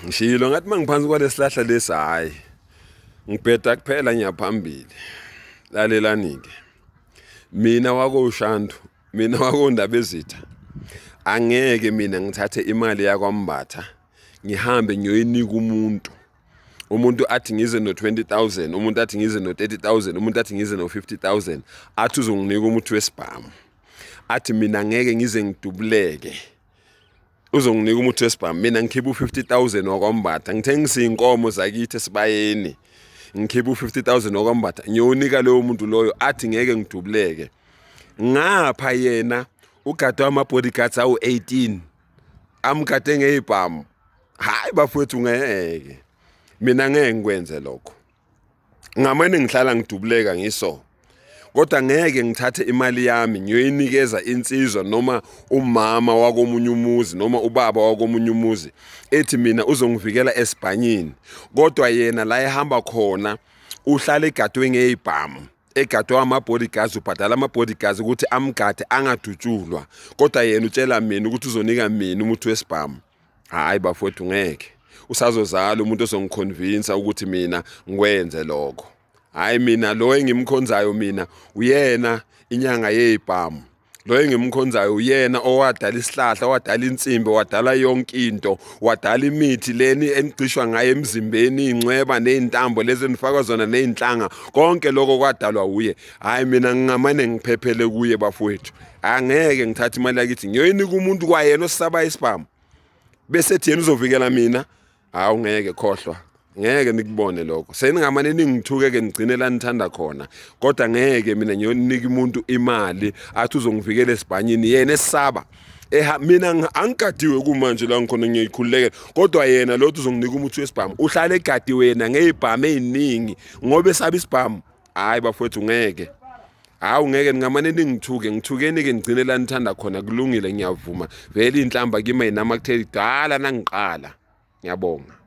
Ngishilo ngathi mangiphansi kwalesihlahla lesi, hayi ngibheda kuphela, ngiyaphambili. Lalelani-ke, mina wakoShandu, mina wakoNdabezitha, angeke mina ngithathe imali yakwaMbatha ngihambe ngiyoyinika umuntu. Umuntu athi ngize no-20 000, umuntu athi ngize no-30 000, umuntu athi ngize no-50 000, athi uzonginika umuthi wesibhamu, athi mina ngeke ngize ngidubuleke, uzonginika umuthi wesibhamu. Mina ngikhipha u-50 000 wakwaMbatha, ngithengisa iy'nkomo zakithi esibayeni, ngikhipha u-50 000 wakwaMbatha, ngiyowunika loyo muntu loyo, athi ngeke ngidubuleke. Ngapha yena ugadwe ama-bodyguards awu-18, amgade ngey'bhamu. Hhayi bafowethu, ngeke mina, ngeke ngikwenze lokho. Ngamane ngihlala ngidubuleka ngiso, kodwa ngeke ngithathe imali yami ngiyoyinikeza insizwa noma umama wakomunye umuzi noma ubaba wakomunye umuzi, ethi mina uzongivikela esibhanyini, kodwa yena la ehamba khona uhlala egadwe ngey'bhamu, egadwe ama-bodyguards, ubhadala ama-bodyguards ukuthi amgade angadutshulwa, kodwa yena utshela mina ukuthi uzonika mina umuthi wesibhamu. Hhayi bafowethu, ngeke. Usazozala umuntu ozongiconvinsa ukuthi mina ngikwenze lokho. Hhayi, mina lo engimkhonzayo mina uyena inyanga yey'bhamu. Lo engimkhonzayo uyena owadala isihlahla, owadala insimbi, wadala yonke into, wadala imithi leni enigcishwa ngayo emzimbeni, iy'ncweba ney'ntambo lezi enifakwa zona ney'nhlanga, konke lokho kwadalwa uye. Hhayi, mina ngingamane ngiphephele kuye bafowethu. Angeke ngithathe imali yakithi ngiyoyinika umuntu kwayena osaba isibhamu, bese ethi yena uzovikela mina. Hawu, ngeke, khohlwa, ngeke nikubone lokho. Seningamane ningithuke-ke, nigcine la nithanda khona, kodwa ngeke mina ngiyonika umuntu imali athi uzongivikela esibhanyini, yena esaba. Eha, mina angigadiwe kumanje la ngikhona, ngiyayikhululekela, kodwa yena lo uzonginika umuthi wesibhamu uhlala egadiwe yena ngey'bhamu ey'ningi ngoba esaba isibhamu. Hhayi bafowethu, ngeke. Hawu, ngeke. Ningamane ningithuke, ngithukeni-ke, nigcine la nithanda khona, kulungile, ngiyavuma. Vele iy'nhlamba kimi ayinamakutheli, kudala nangiqala. Ngiyabonga.